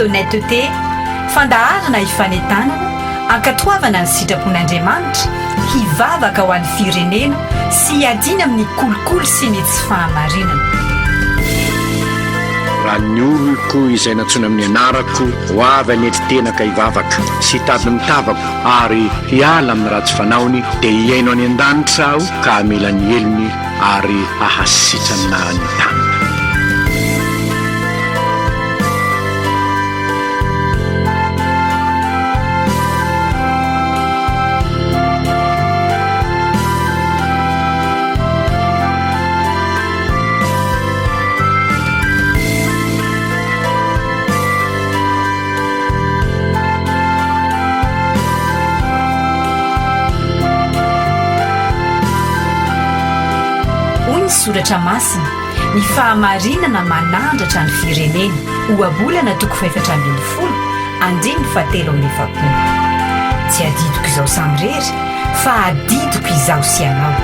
d'honnêteté, fandaharana hifanentanana, hankatoavana ny sitrapon'Andriamanitra, hivavaka ho an'ny firenena sy hiadiana amin'ny kolikoly sy ny tsy fahamarinana. Raha ny oloko izay nantsoina amin'ny anarako ho avy hanetry tena ka hivavaka sy hitady ny tavako ary hiala amin'ny ratsy fanaony, dia hihaino any an-danitra Aho ka hamela ny helony ary hahasitrana ny taniny. Hoy ny Soratra Masina, Ny fahamarinana manandratra ny firenena. Ohabolana toko fahefatra ambin'ny folo, andininy fahatelo amby efapolo. Tsy adidiko izaho samirery, fa adidiko izaho sy ianao.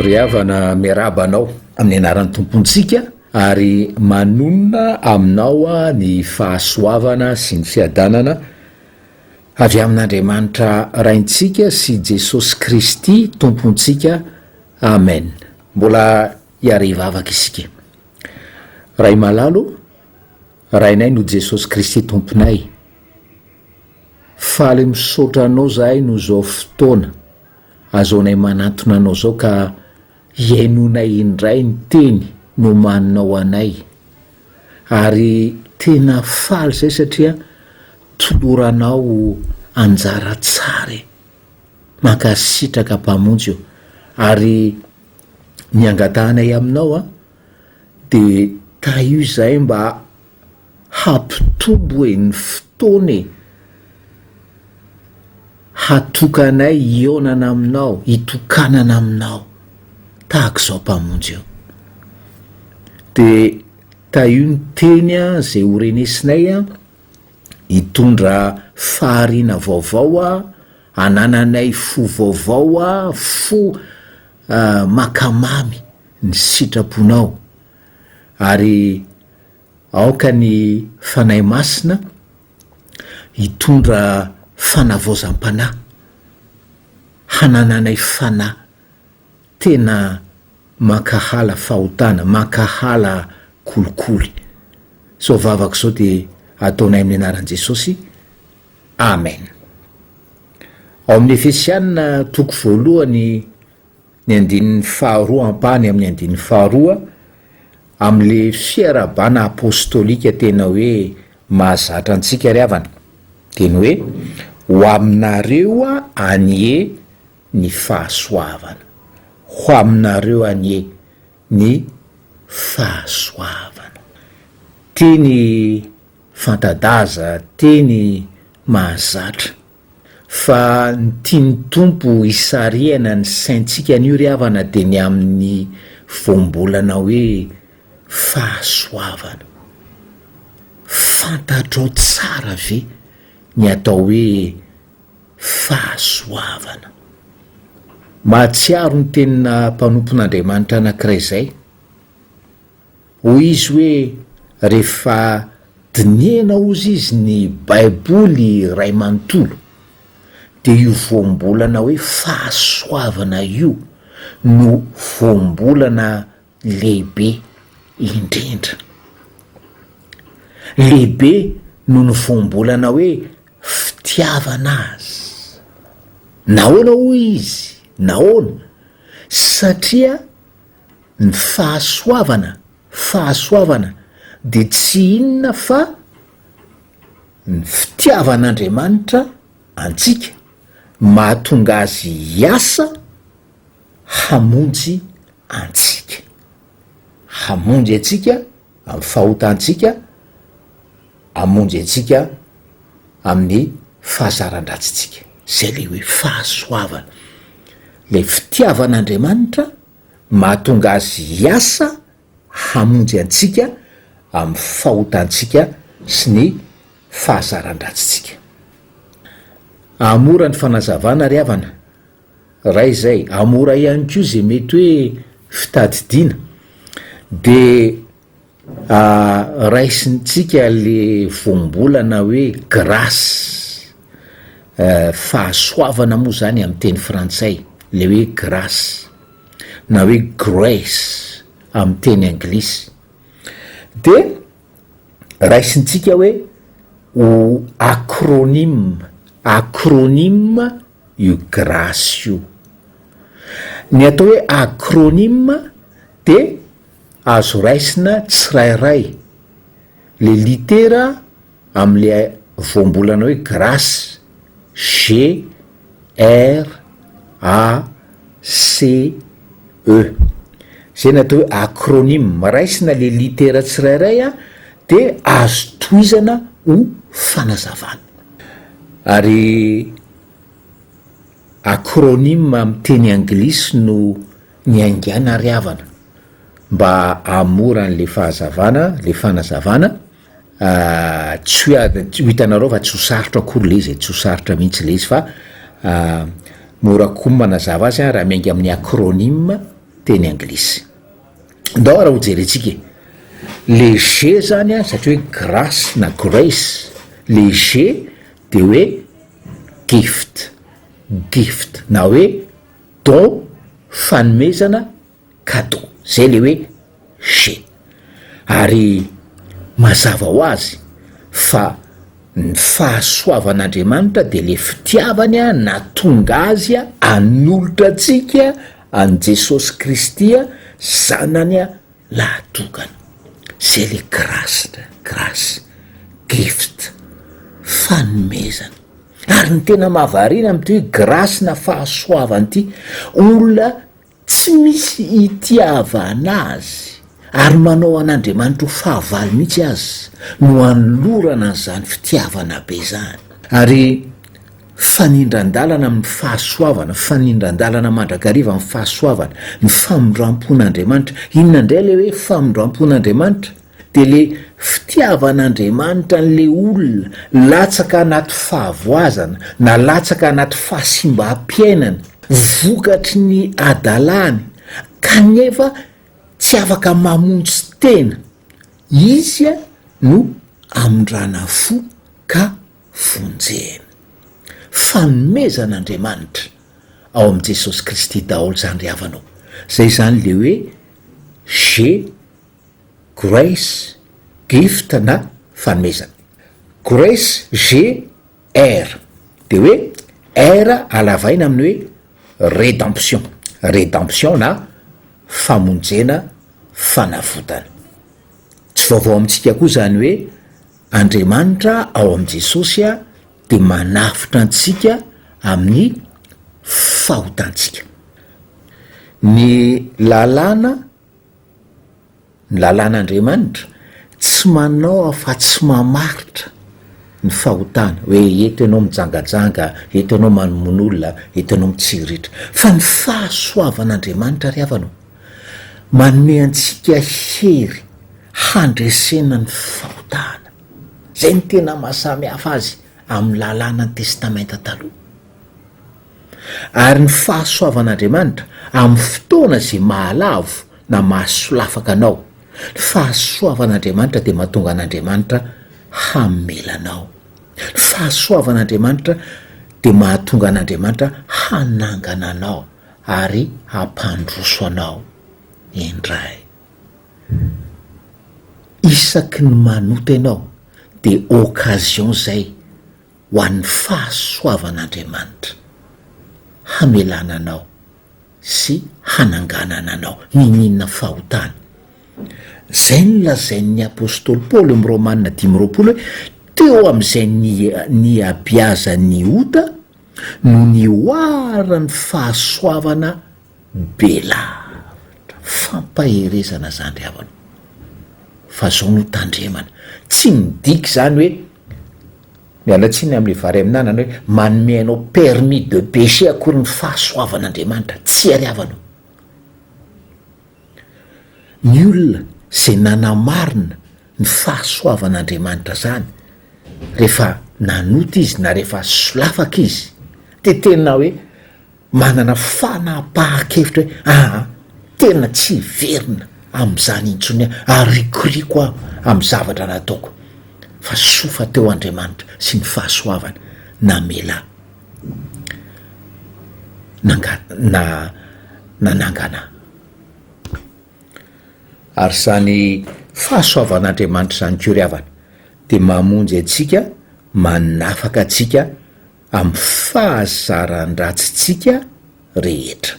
Ry havana miarahaba anao amin'ny anaran'ny Tompontsika ary manonona aminao ny fahasoavana sy ny fiadanana avy amin'Andriamanitra Raintsika sy Jesosy Kristy Tompontsika Amen. Mbola hiara-hivavaka isika. Ray malala ô, Rainay no Jesosy Kristy Tomponay. Faly misaotra Anao zahay noho izao fotoana azaonay manantona Anao izao ka hihainoanay indray ny teny nomaninao anay. Ary tena faly zay satria toloranao anjara tsara e. Mankasitraka Mpamonjy ô. Ary ny angatahanay aminao a, de tahio izahay mba hampitombo e ny fotoana e, hatokanay hihaonana aminao, hitokanana aminao tahaka izao Mpamonjy ô. De tahio ny teny a zay ho renesinay a, hitondra fahariana vaovao a, hanananay fo vaovao a, fo mankamamy ny sitraponao ary aoka ny Fanahy Masina hitondra fanavaozam-panahy, hanananay fanahy tena mankahala fahotana, mankahala kolikoly. Izao vavaka izao dia ataonay amin'ny anaran'i Jesosy, Amen. Ao amin'ny Efesiana toko voalohany ny andininy faharoa ampahany amin'ny andininy faharoa amin'le fiarahabana apostolika tena hoe mahazatra antsika ry havana dia ny hoe ho aminareo anie ny fahasoavana, ho aminareo anie ny fahasoavana. Teny fanta-daza, teny mahazatra. Fa ny tian'ny Tompo hisarihana ny saintsika anio ry havana dia ny amin'ny voambolana hoe fahasoavana. Fantatrao tsara ve ny atao hoe fahasoavana? Mahatsiaro ny tenina mpanompon'Andriamanitra anankiray izay. Hoy izy hoe, Rehefa dinihana hozy izy ny Baiboly iray manontolo, dia io voambolana hoe fahasoavana io no voambolana lehibe indrindra. Lehibe noho ny voambolana hoe fitiavana aza. Nahoana hoy izy? Nahoana? Satria Ny fahasoavana, fahasoavana dia tsy inona fa ny fitiavan'Andriamanitra antsika mahatonga azy hiasa hamonjy antsika, hamonjy antsika amin'ny fahotantsika, hamonjy antsika amin'ny fahazaran-dratsintsika, zay le hoe fahasoavana, le fitiavan'Andriamanitra mahatonga azy hiasa hamonjy antsika amin'ny fahotantsika sy ny fahazaran-dratsintsika. Hahamora ny fanazavana ry havana, raha izay, hahamora ihany koa izay mety hoe fitadidiana. De raisintsika le voambolana hoe grace, fahasoavana moa zany amin'ny teny frantsay le hoe grace na hoe grace amin'ny teny anglisy. De raisintsika hoe ho acronyme, acronyme io grace io. Ny atao hoe acronyme de azo raisina tsirairay le litera amle voambolana hoe grace, G R A C E, zay ny atao hoe acronyme, raisina le litera tsirairay a de azo tohizana ho fanazavana. Ary acronyme amin'ny teny anglisy no niaingàna ry havana mba hahamora an'le fahazavana, le fanazavana, tsy hoe tsy ho hitanareo fa tsy ho sarotra akory le izy e, tsy ho sarotra mihitsy le izy fa mora kokoa ny manazava azy raha miainga amin'ny acronyme teny anglisy. Ndao ary hojerentsika e! Le G zany an, satria hoe grace na grace, le G de hoe gift, gift na hoe don, fanomezana, cadeau, zay le hoe G. Ary mazava ho azy fa ny fahasoavan'Andriamanitra de le fitiavany nahatonga azy hanolotra antsika an'i Jesosy Kristy Zanany lahatokana. Zay le grace, grace, gift, fanomezana. Ary ny tena mahavariana amin'ity hoe grace na fahasoavana ity, olona Tsy misy itiavana azy ary manao an'Andriamanitra ho fahavalo mihitsy aza no anolorana an'izany fitiavana be izany. Ary fanindran-dalana amin'ny fahasoavana, fanindran-dalana mandrakariva amin'ny fahasoavana, ny famindram-pon'Andriamanitra. Inona indray ilay hoe famindram-pon'Andriamanitra? Dia le fitiavan'Andriamanitra an'le olona latsaka anaty fahavoazana na latsaka anaty fahasimbam-piainana vokatry ny hadalany kanefa tsy afaka mamonjy tena, izy no amindrana fo ka vonjena. Fanomezan'Andriamanitra ao amin'i Jesosy Kristy daholo izany ry havana ô. Zay izany le hoe G. Grace, gift na fanomezana. Grace, GR, dia hoe R alavaina amin'ny hoe rédemption, rédemption na famonjena, fanavotana. Tsy vaovao amintsika koa izany hoe Andriamanitra ao amin'i Jesosy dia manavotra antsika amin'ny fahotantsika. Ny lalàna Ny lalàn'Andriamanitra tsy manao afa-tsy mamaritra ny fahotana, hoe eto ianao mijangajanga, eto ianao mamono olona, eto ianao mitsiriritra. Fa ny fahasoavan'Andriamanitra ry havana ô, manome antsika hery handresena ny fahotana. Izay no tena mahasamy hafa azy amin'ny lalànan'ny Testamenta Taloha. Ary ny fahasoavan'Andriamanitra amin'ny fotoana izay mahalavo na mahasolafaka anao, ny fahasoavan'Andriamanitra dia mahatonga an'Andriamanitra hamela anao. Ny fahasoavan'Andriamanitra dia mahatonga an'Andriamanitra hanangana anao ary hampandroso anao indray. Isaky ny manota ianao dia occasion izay ho an'ny fahasoavan'Andriamanitra hamelana anao sy hananganana anao n'inon'inona fahotana. Izay no lazain'ny apostoly Paoly eo amin'ny Romana 25 hoe teo amin'izay nihabiazan'ny ota no nihoaran'ny fahasoavana be lavitra. Fampaherezana izany ry havana. Fa zao no tandremana, tsy midika izany hoe, miala tsiny amin'ilay vary amin'anana hoe manome anao permis de pécher akory ny fahasoavan'Andriamanitra, tsia ry havana o! Ny olona izay nanamarina ny fahasoavan'Andriamanitra izany rehefa nanota izy na rehefa solafaka izy dia tena hoe manana fanapahan-kevitra hoe aa tena tsy hiverina. amin'izany intsony aho ary rikoriko aho amin'ny zavatra nataoko fa soa fa teo Andriamanitra sy ny fahasoavany namela ahy nanga na nanangana ahy. Ary izany fahasoavan'Andriamanitra izany koa ry havana dia mamonjy antsika, manafaka antsika amin'ny fahazaran-dratsintsika rehetra.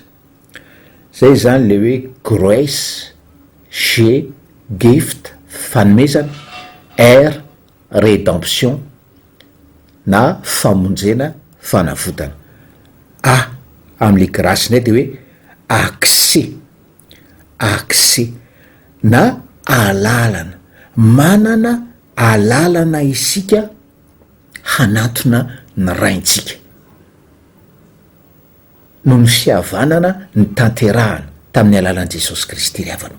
Zay izany le hoe Grace, G, Gift, fanomezana, R, Redemption na famonjena, fanavotana. A, amin'le grace indray de hoe accès, accès na alalana, manana alalana isika hanantona ny Raintsika. Noho ny fihavanana notanterahana tamin'ny alalan'i Jesosy Kristy ry havana.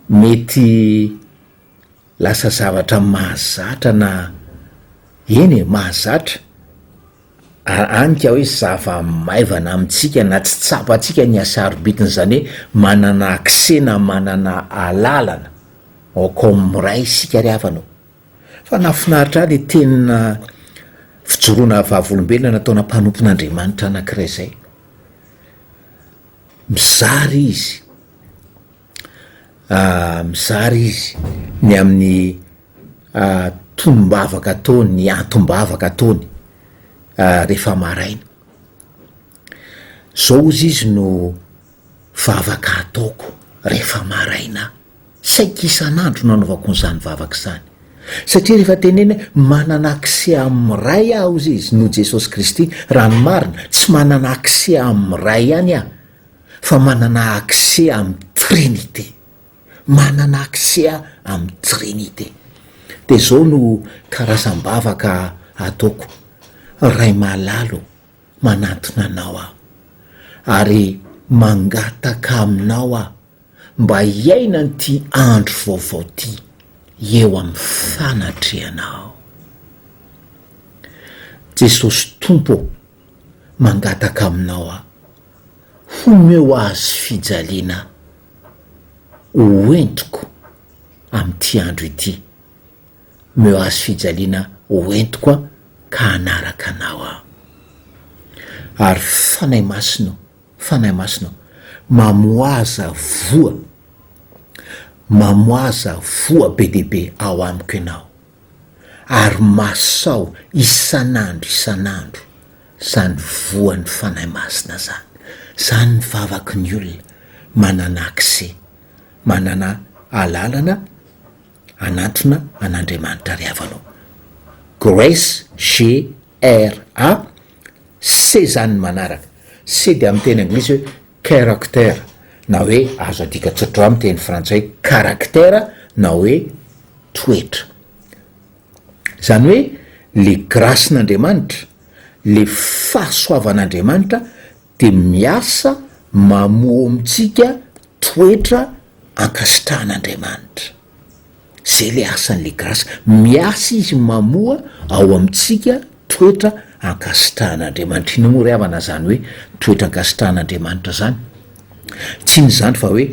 Mety lasa zavatra mahazatra na eny e, mahazatra, any ka hoe zava-maivana amintsika na tsy tsapantsika ny hasarobidin'izany hoe manana accès na manana alalana ao comme Ray isika ry havana ô. Fa nahafinaritra ahy le tenina fijoroana vavolombelona nataona mpanompon'Andriamanitra anankiray zay. Mizara izy, mizara izy ny amin'ny tonom-bavaka ataony, ny antom-bavaka ataony rehefa maraina. Zao hozy izy no vavaka ataoko rehefa maraina. Saika isan'andro no anaovako an'izany vavaka izany. Satria rehefa teneno hoe manana accès amin'ny Ray aho hozy izy noho Jesosy Kristy, raha ny marina, tsy manana accès amin'ny Ray ihany aho, fa manana accès amin'ny Trinité. Manana accès aho amin'ny Trinité. Dia izao no karazam-bavaka ataoko, Ray malala ô, manantona Anao aho, ary mangataka Aminao aho mba hiaina an'ity andro vaovao ity eo amin'ny fanatrehanao. Jesosy Tompo ô, mangataka Aminao aho, homeo azy fijaliana ho entiko amin'ity andro ity, omeo azy fijaliana ho entiko aho ka hanaraka Anao aho. Ary Fanahy Masina ô, Fanahy Masina ô, mamoaza voa, mamoaza voa be dia be ao amiko Ianao, ary masao isan'andro isan'andro izany voan'ny Fanahy Masina izany. Izany ny vavaky ny olona manana accès, manana alalana hanantona an'Andriamanitra ry havana ô. Grace GRA C zany ny manaraka. C dia amin'ny teny anglisy hoe character na hoe azo adika tsotra amin'ny teny frantsay hoe caractère na hoe toetra. Izany hoe le grace-n'Andriamanitra, le fahasoavan'Andriamanitra dia miasa mamoa amintsika toetra ankasitrahan'Andriamanitra. Zay le asan'le grâce, miasa izy mamoa ao amintsika toetra ankasitrahan'Andriamanitra, inona moa ry havana zany hoe toetra ankasitrahan'Andriamanitra zany? Tsy inona izany fa hoe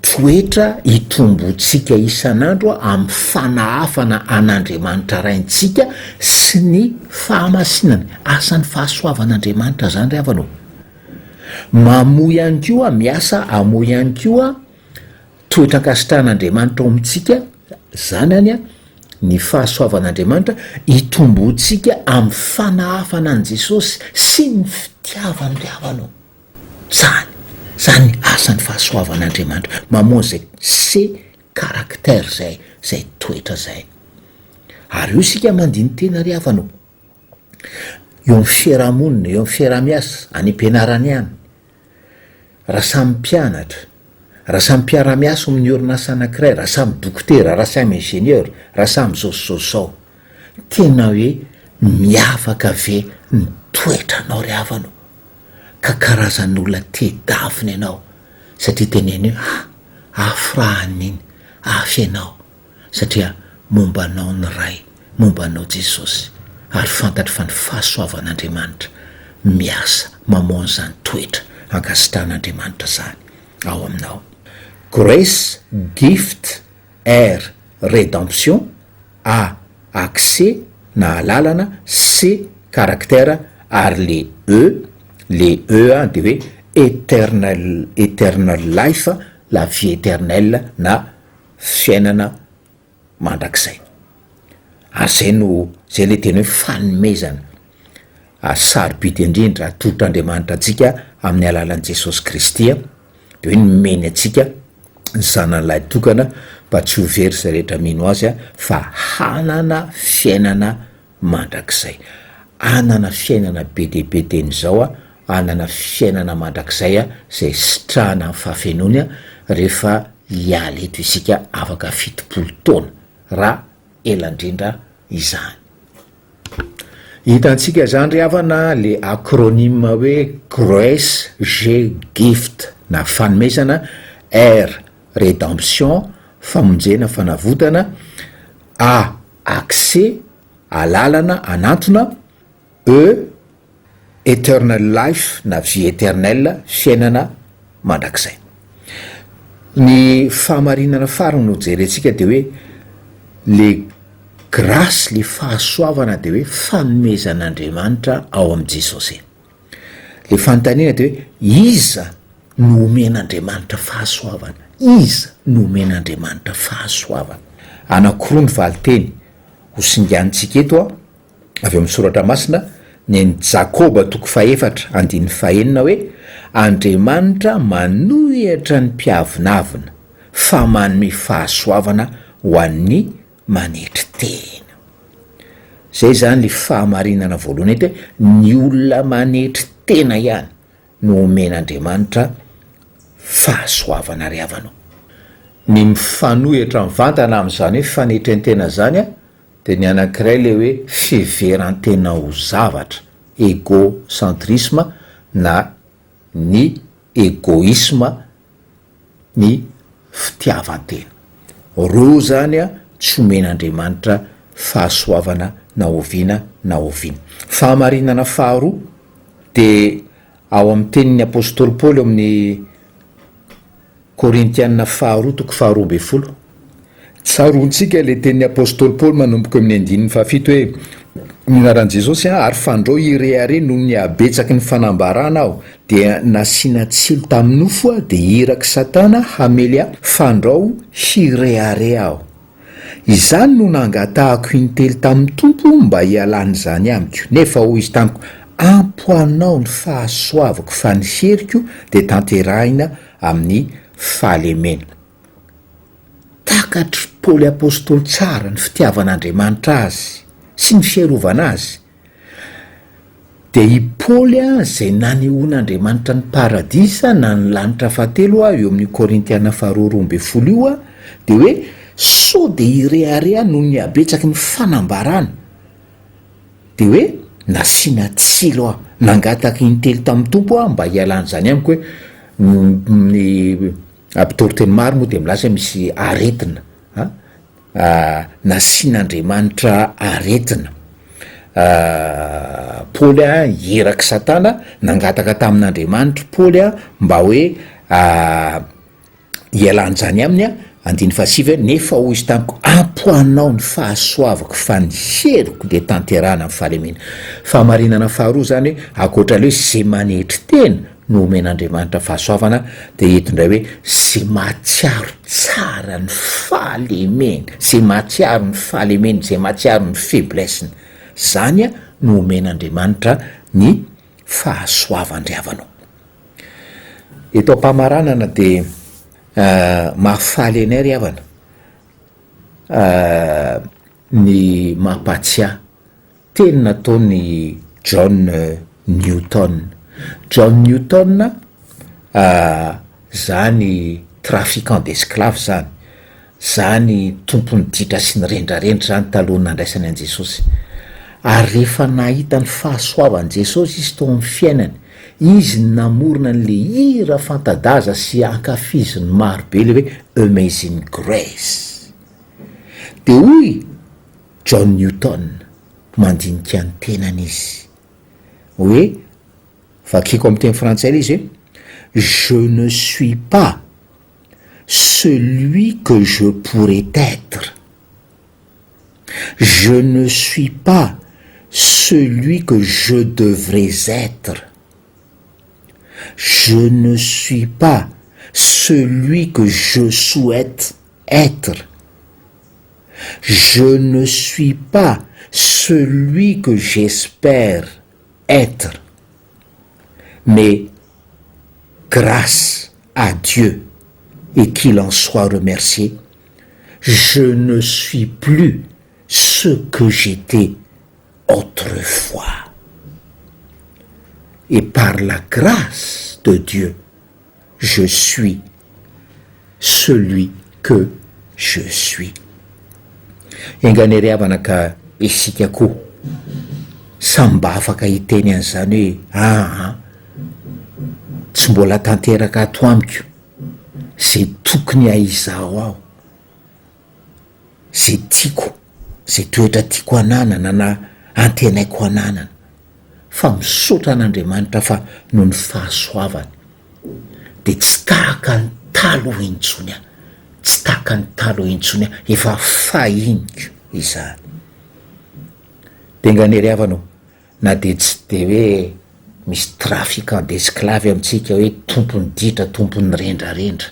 toetra itomboantsika isan'andro amin'ny fanahafana an'Andriamanitra Raintsika sy ny fahamasinany, asan'ny fahasoavan'Andriamanitra zany ry havana ô. Mamoa ihany koa, miasa hamoa ihany koa Toetra ankasitrahan'Andriamanitra ao amintsika zanany ny fahasoavan'Andriamanitra hitomboantsika amin'ny fanahafana an'i Jesosy sy ny fitiavany ry havana ô. Zany, zany ny asan'ny fahasoavan'Andriamanitra, mamoa izay se caractère zay, zay toetra zay. Ary io isika mandini-tena ry havana ô, eo amin'ny fiarahamonina, eo amin'ny fiaraha-miasa, any am-pianarana ihany, Raha samy mpianatra, raha samy mpiara-miasa ao amin'ny orinasa anankiray, raha samy dokotera, raha samy ingénieur, raha samy zao sy zao sy zao, tena hoe miavaka ve ny toetranao ry havana ô? Ka karazan'olona tedavina ianao satria teneno hoe ah, afy raha an'iny, afy ianao. satria momba anao ny Ray, momba anao Jesosy, ary fantatro fa ny fahasoavan'Andriamanitra miasa mamoha an'izany toetra ankasitrahan'Andriamanitra izany. ao aminao. Grace, gift, R, rédemption, A, accès na alalana, C, caractère, ary le E, le E an de hoe eternal, eternal life, la vie éternelle na fiainana mandrakizay. Ary zay no, zay le tena hoe fanomezana ary sarobidy indrindra atolotr'Andriamanitra antsika amin'ny alalan'i Jesosy Kristy an, de hoe nomeny antsika ny Zanany Lahitokana mba tsy ho very izay rehetra mino Azy fa hanana fiainana mandrakizay. Hanana fiainana be dia be dieny izao, hanana fiainana mandrakizay izay sitrahana amin'ny fahafenoany rehefa hiala eto isika afaka 70 taona, raha ela indrindra izany. Hitantsika izany ry havana le acronyme hoe Grace, G, Gift na fanomezana, R, Redemption, famonjena, fanavotana, A, Accès, alalana, anantona, E, Eternal life na vie eternelle, fiainana mandrakizay. Ny fahamarinana farany no jerentsika dia hoe le grâce, le fahasoavana dia hoe fanomezan'Andriamanitra ao amin'i Jesosy. Le fanontaniana dia hoe iza no omen'Andriamanitra fahasoavana? Iza no omen'Andriamanitra fahasoavana? Anankiroa ny valinteny ho singanintsika eto an. avy ao amin'ny Soratra Masina, ny an'i Jakoba toko fahefatra andininy fahenina hoe, Andriamanitra manohitra ny mpiavonavona, fa manome fahasoavana ho an'ny manetry tena. Izay izany ilay fahamarinana voalohany eto hoe, ny olona manetry tena ihany no omen'Andriamanitra fahasoavana ry havana o. Ny mifanohitra mivantana amin'izany hoe fanetren-tena izany an, Dia ny anankiray ilay hoe fiheveran-tena ho zavatra, égocentrisme, na ny égoïsme, ny fitiavan-tena. Roa izany tsy omen'Andriamanitra fahasoavana na oviana na oviana. Fahamarinana faharoa dia ao amin'ny tenin'ny apostoly Paoly ao amin'ny Korintiana faharoa toko faharoa ambin'ny folo. Tsaroantsika ilay tenin'ny apostoly Paoly manomboka eo amin'ny andininy fahafito hoe, Ny anaran'i Jesosy aho, ary fandrao hirehareha noho ny habetsaky ny fanambarana aho, dia nasiana tsilo tamin'ny nofo aho, dia irak'i Satana hamely ahy, fandrao hirehareha aho. Izany no nangatahako intelo tamin'ny Tompo mba hialan'izany amiko, nefa hoy Izy tamiko, Ampy ho anao ny fahasoavako fa ny heriko dia tanterahina amin'ny fahalemena. Takatr'i Paoly Apostoly tsara ny fitiavan'Andriamanitra azy sy ny fiarovana azy. Dia i Paoly izay nanehoan'Andriamanitra ny paradisa na ny lanitra fahatelo eo amin'io Korintiana faharoa 12 io dia hoe sao dia hirehareha noho ny habetsaky ny fanambarana dia hoe nasiana tsilo aho, nangataka intelo tamin'ny Tompo aho mba hialan'izany amiko hoe ny mpitoriteny maro moa dia milaza hoe misy aretina an, Nasian'Andriamanitra aretina. Paoly irak'i Satana, nangataka tamin'Andriamanitra Paoly mba hoe hialan'izany aminy, andininy fahasivy, nefa hoy izy tamiko, ampy ho anao ny fahasoavako fa ny heriko dia tanterahana amin'ny fahalemena. Fahamarinana faharoa izany hoe ankoatra ilay hoe izay manetry tena, no omen'Andriamanitra fahasoavana dia eto indray hoe ze mahatsiaro tsara ny fahalemeny, ze mahatsiaro ny fahalemeny, ze mahatsiaro ny faiblesse-ny, zany no omen'Andriamanitra ny fahasoavan-dry havanao. Eto am-pamaranana dia mahafaly anay ry havana ny mampahatsiahy Teny nataon'i John Newton. John Newton zany trafiquant d'esclaves zany, zany tompon'ny ditra sy ny rendrarendra zany talohan'ny nandraisany an'i Jesosy. Ary rehefa nahita ny fahasoavan'i Jesosy izy tao amin'ny fiainany, izy no namorona an'le hira fanta-daza sy ankafizin'ny maro be le hoe Amazing Grace. De hoy John Newton, mandinika ny tenany izy. Hoe, vakiko amin'ny teny frantsay ilay izy hoe, Je ne suis pas celui que je pourrais être. Je ne suis pas celui que je devrais être. Je ne suis pas celui que je souhaite être. Je ne suis pas celui que j'espère être. Mais grâce à Dieu et qu'il en soit remercié, je ne suis plus ce que j'étais autrefois. Et par la grâce de Dieu, je suis celui que je suis. Enga anie ry havana ka isika koa samy mba afaka hiteny an'izany hoe aa tsy mbola tanteraka ato amiko ze tokony ahizaho aho, ze tiako, ze toetra tiako ananana na antenaiko ananana fa misaotra an'Andriamanitra fa noho ny fahasoavany de tsy tahaka ny taloha intsony aho, tsy tahaka ny taloha intsony aho, efa fahiniko izany. De nga anie ry havana ô, na de tsy de hoe misy trafiquant d'esclave amintsika hoe tompon'ny ditra, tompon'ny rendrarendra,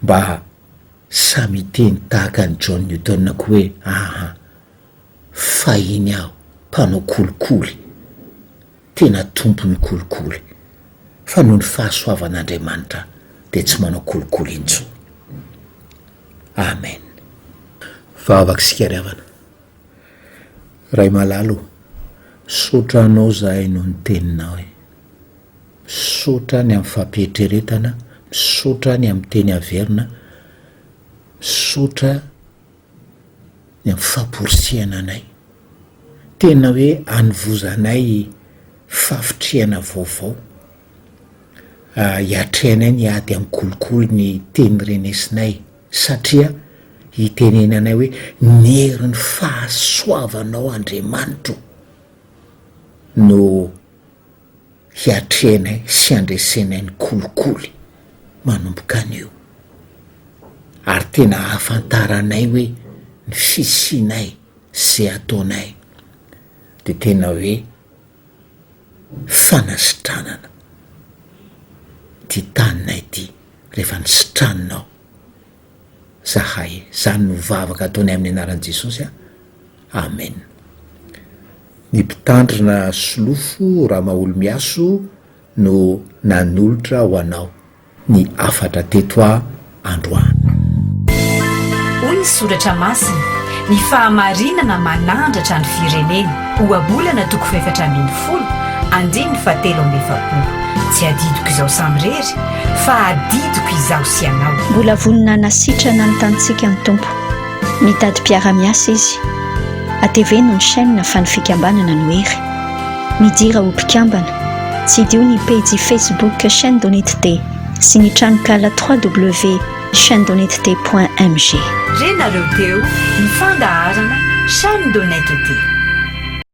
mba samy hiteny tahaka an'i John Newton koa hoe aa fahiny aho mpanao kolikoly, tena tompon'ny kolikoly, fa noho ny fahasoavan'Andriamanitra dia tsy manao kolikoly intsony. Amen. Vavaka isika ry havana. Ray malala ô, misaotra Anao zahay noho ny Teninao e. Misaotra ny amin'ny fampieritreretana, misaotra ny amin'ny teny averina, misaotra ny amin'ny famporisihana anay. Tena hoe anovozanay fahavitrihana vaovao, hiatrehanay ny ady amin'ny kolikoly ny teny renesinay satria hitenenanay hoe ny herin'ny fahasoavanao Andriamanitro no hiatrehanay sy handresenay ny kolikoly manomboka anio ary tena ahafantaranay hoe ny fisianay sy ze ataonay de tena hoe fanasitranana ty taninay ty rehefa nisitraninao zahay, zany no vavaka ataonay amin'ny anaran'i Jesosy a, amen. Ny mpitandrina Solofo Ramaholimiaso no nanolotra ho anao ny hafatra teto a androany. Hoy ny Soratra Masina, Ny fahamarinana manandratra ny firenena. Ohabolana toko fahefatra ambin'ny folo, andininy fahatelo amby efapolo. Tsy adidiko izaho samirery, fa adidiko izaho sy ianao. Mbola vonona hanasitrana ny tanintsika ny Tompo. Mitady mpiara-miasa Izy. Ateveno ny chaîne fa ny fikambanana no hery. Midira ho mpikambana. Tsidiho ny pejy Facebook Chaîne d'Honnêteté sy ny tranonkala www.chaînedhonnêteté.mg. Renareo teo ny fandaharana Chaîne d'Honnêteté.